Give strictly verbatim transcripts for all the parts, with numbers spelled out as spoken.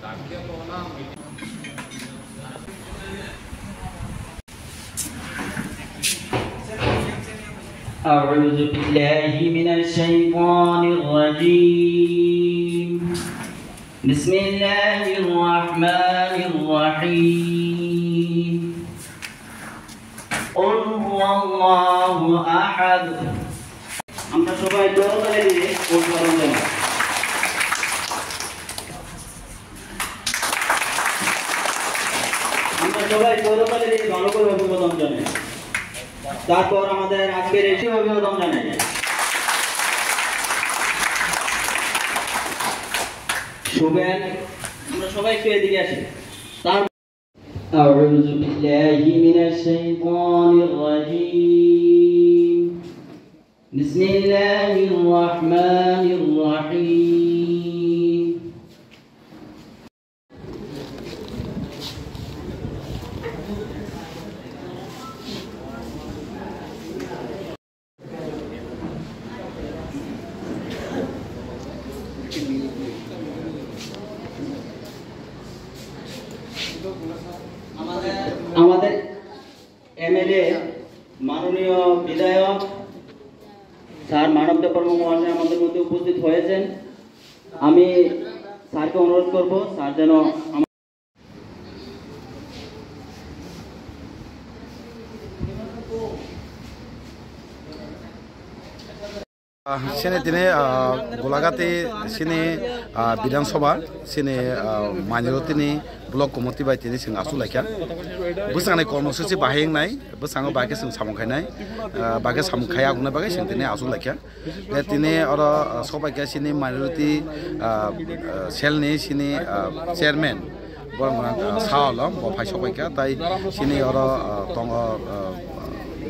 أعوذ بالله من الشيطان الرجيم. بسم الله الرحمن الرحيم. قل هو الله أحد. আমরা সবাই করতালি দিয়ে অভিবাদন জানাই। আমরা সবাই করতালি দিয়ে ভালো করে অভিবাদন জানাই। তারপর আমাদের আজকের এই অভিবাদন জানাই। শুভেন, আমরা সবাই একটু এদিকে আসি। তার أعوذ بالله من الشيطان الرجيم. بسم الله الرحمن الرحيم. আমাদের এমএলএ, মাননীয় বিধায়ক স্যার মানব দেববর্মা মহাশয় আমাদের মধ্যে উপস্থিত হয়েছেন। আমি স্যারকে অনুরোধ করব, স্যার যেন আমার Ah, sini tini, ah, Golagati sini, ah, Bidhan Sabha sini, ah, Manjurotini Block Committee bai tini sing asuk laikha. Bwskangnai kormosuchi bahai wngnai, bwskango bahai khe sing samung khainai, ah, bahai khe samung khaiya wngnai bagwi sing tini asuk laikha. Tei tini oro, ah, sobaikha sini Manjuroti, ah, ah, cell ni sini, ah, chairman. Borok gwnang, ah, sa olo, bo phai sok bai kha, tai sini oro, ah, tongo, ah,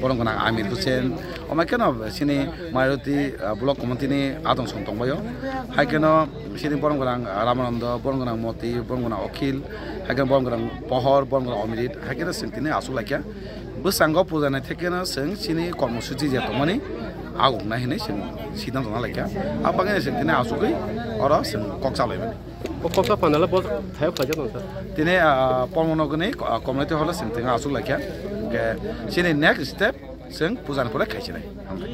borok gwnang Amir Hussein, omo kheno sini Manjuroti, ah, Block Committee ni adong song tong bai o. Hai kheno sini borok gwnang, ah, Ramanando, borok gwnang Moti, borok gwnang Okhil, hai kheno borok gwnang Pohor, borok gwnang Omirit, hai kheno sini tini asuk lai kha. Bwskango puja nai thek kheno chwng sini kormosuchi je tongmani aguk nai hinwi chwng siddhanto na lai kha. A bagwi chwng tini asugwi oro chwng kok cha lai mani. O koksa panel bo thayok khlaijak nang sir. Tini, ah, Pormonogini, ah, community hall o chwng tini asuk laikha. Hwnkhe chini next step chwng puja ni pore khaichinai. Hambai.